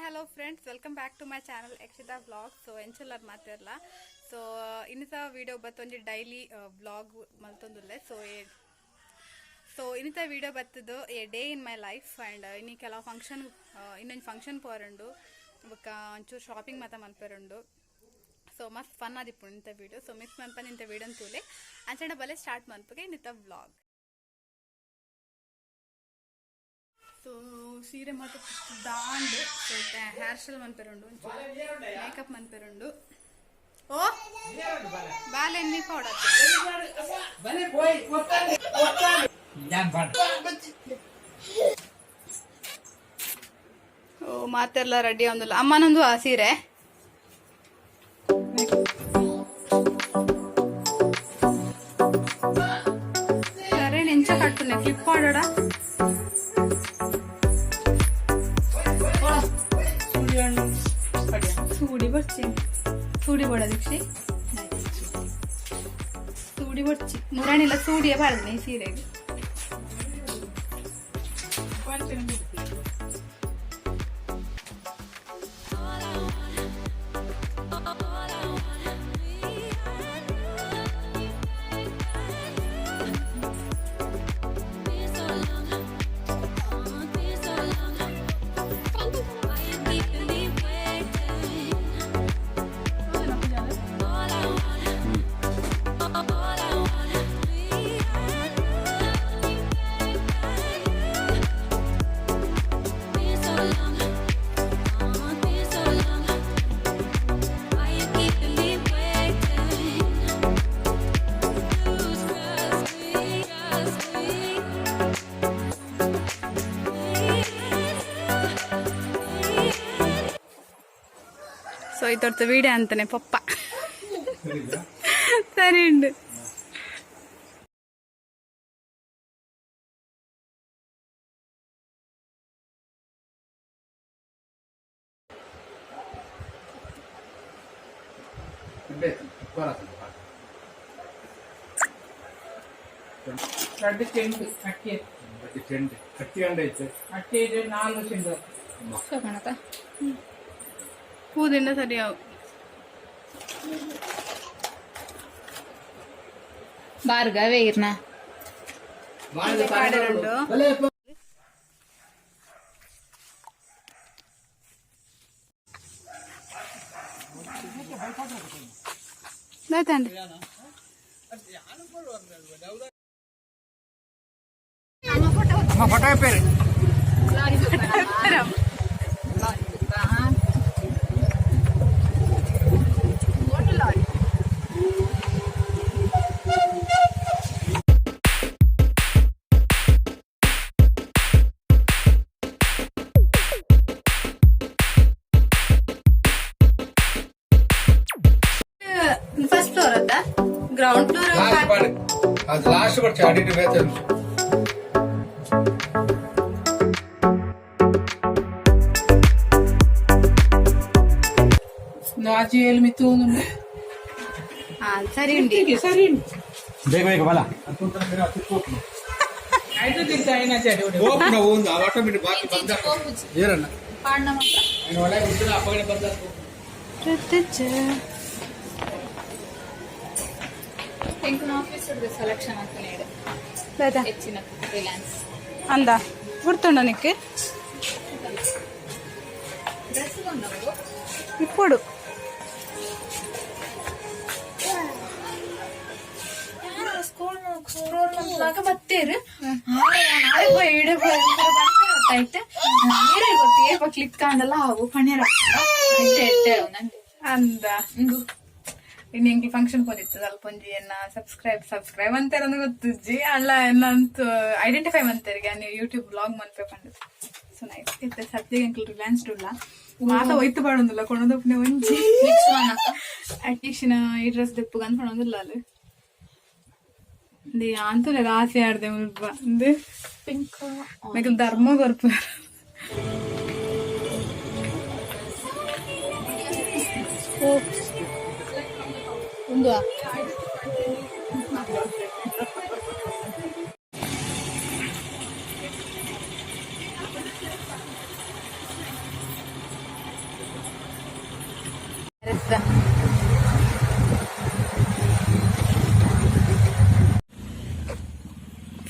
Hello friends, welcome back to my channel Yakshita vlog. So ಎಂಚೆಲ್ಲರ್ ಮಾತಿರ್ಲ. So ಇನ್ನಿತ video ಬತ್ತೊಂಜಿ daily vlog ಮಲ್ತೊಂದುಲ್ಲೆ. So so ಇನ್ನಿತ video ಬತ್ತದು a day in my life. And ಇನ್ನಿ ಕೆಲವು function, ಇನ್ನೊಂದು function ಪೋರುಂಡು, ಬೊಕ್ಕ ಒಂಚೂರು shopping ಮಾತ ಮಲ್ಪೆರುಂಡು. ಸೊ ಮಸ್ತ್ fun ಆದಿಪ್ಪುಂಡು ಇಂಥ video. ಸೊ miss ಮನ್ಪಂದೆ ಇಂಥ ವಿಡಿಯೋನ್ ತೂಲೆ. ಅಂಚನೆ ಬಲೆ ಸ್ಟಾರ್ಟ್ ಮನ್ಪುಗೆ ಇನ್ನಿತ ವ್ಲಾಗ್. ಸೊ ಸೀರೆ ಮಾತ ದಾಂಡ್. ಸೊ ಇತ್ತೆ ಹೇರ್ ಸ್ಟೈಲ್ ಮನ್ಪೆರುಂಡು, ಮೇಕಪ್ ಮನ್ಪೆರುಂಡು. ಓ ಬಾಲೆ ಎಣ್ಣೆ ಪೌಡರ್. ಓ ಮಾತೆಲ್ಲ ರೆಡಿ ಒಂದಿಲ್ಲ ಅಮ್ಮನೊಂದು ಆ ಸೀರೆ. ಸరే ನಿಂಚ ಕಟ್ಟುನೆ ಕ್ಲಿಪ್ ಮಾಡೋಡ. ಸೂಡಿ ಬರ್ಚಿ, ಸೂಡಿ ಬೋಡ ದೀಕ್ಷಿ, ಸೂಡಿ ಬರ್ಚಿ ಮುರಾಣಿಲ್ಲ ಸೂಡಿಯ ಬಾರ್ದನೆ ಈ ಸೀರೆಗೆ. ಸೊ ಇತೊರ್ತು ವೀಡಿಯೋ ಅಂತಾನೆ ಪಪ್ಪ. ಸರಿ ಉಂಡು. రెండు చెండు అట్టి. ಚೆಂಡು ಅಕ್ಕಿ ಗಂಡ ಐತೆ. ಅಟ್ಟಿ ಇದೆ, ನಾಲ್ಕು ಚೆಂಡು. ಪೂದಿಂದ ಸರಿ ಅವು. ಬಾರ್ಗವೇ ಇರ್ನ. ಪಾಡೆರುಂಡು. ದಾಯ್ತಂడి. ಅಮ್ಮ ಫೋಟೋ ಪೇರು. ಫಸ್ಟ್ ಫ್ಲೋರ್ ಅತ್ತ, ಗ್ರೌಂಡ್ ಫ್ಲೋರ್. ಲಾಸ್ಟ್ ಪಾಡು ಅದು, ಲಾಸ್ಟ್ ಬರ್ಚ ಅಡಿಟ್ ಬೇತನ್. ನಾಜಿ ಎಲ್ಲಿ ಮಿತ್ತು. ಹಾ ಸರಿ ಉಂಡಿ. ಸರಿ. ಬೇಗ ಬೇಗ ಬಲ. ಐದು ತಿಂತ ಐನಾ ಚಡಿ. ಓಪನ್ ಒಂದು ಆಟೋಮೆಟಿಕ್ ಬಾಕಿ ಬಂದ ಏರನ್ನ ಪಾಡ್ನ ಮಾತ್ರ. ಒಳಗೆ ಉದ್ದಿನ ಅಪ್ಪಗಡೆ ಬಂದ. ಎಂಕುನ ಆಫೀಸ್ ಸೆಲೆಕ್ಷನ್ ಅಂತ ಹೇಳಿ ಹೆಚ್ಚಿನ ರಿಲಯನ್ಸ್. ಅಂದ ಗುರ್ತುಂಡ ನಿಕ್ಕೆ. ಡ್ರೆಸ್ ಬಂದವು. ఇప్పుడు ಸ್ಕೂಲ್ ಸ್ಕ್ರೋಲ್ ಮಂತ್ನಾಗ ಬತ್ತೇರು ಇಡೆ ಆಯ್ತು. ಏರೇ ಗೊತ್ತು ಏಪ ಕ್ಲಿಕ್ ಆಂಡಲ ಅವು ಪಣ್ಯರ ಎಡ್ಡೆ ಎಡ್ಡೆ ನಂಗೆ. ಅಂದ. ಇಂಗು. ಇನ್ನು ಎಂಕ್ಲು ಫಂಕ್ಷನ್ ಪೋದಿತ್ತು ಸ್ವಲ್ಪ ಒಂಜಿ ಎನ್ನ ಸಬ್ಸ್ಕ್ರೈಬ್ ಸಬ್ಸ್ಕ್ರೈಬ್ ಅಂತಾರೆ ಗೊತ್ತುಜ್ಜಿ ಅಲ್ಲ ಎನ್ನಂತ ಐಡೆಂಟಿಫೈ ಮಂತೇರಿಗೆ ನೀವು ಯೂಟ್ಯೂಬ್ ಬ್ಲಾಗ್ ಮನ್ಪೆ ಪಂಡದು. ಸೊ ನೈಸ್ ಇತ್ತೆ. ಸದ್ಯಗೆ ಎಂಕ್ಲು ರಿಲಯನ್ಸ್ ಉಲ್ಲ ಮಾತ ಒಯ್ತು ಪಾಡೊಂದಿಲ್ಲ ಕೊಣದಪ್ಪನೆ ಒಂಜಿ. ನೆಕ್ಸ್ಟ್ ಒನ್ ಅಕ್ಕ. ಅಟ್ಲೀಸ್ಟ್ ಈ ಡ್ರೆಸ್ ದೆಪ್ಪುಗ ಅಂತ ಪಣೊಂದಿಲ್ಲ ಅಲ್ಲಿ ಅಂತೂ ಆಸೆ ಆಡ್ದೆ ಮುಲ್ಪ ಅಂದು. ಪಿಂಕ್. ಮೆಕಲ್ ಧರ್ಮ ಕೊರ್ಪು. ಒಂದು. ಎಸ್.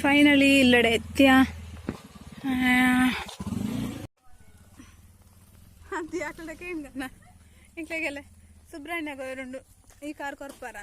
ಫೈನಲಿ ಇಲ್ಲಡೆ ಎತ್ತಿಯ ಅದು ಯಾಕಡೆ ಕೇಂದ್ರ ಇಂಕ್ಲೆಗೆಲ್ಲ ಸುಬ್ರಹ್ಮಣ್ಯ ಗೋಯರುಂಡು. ಈ ಕಾರ್ ಕೊರ್ಪಾರ.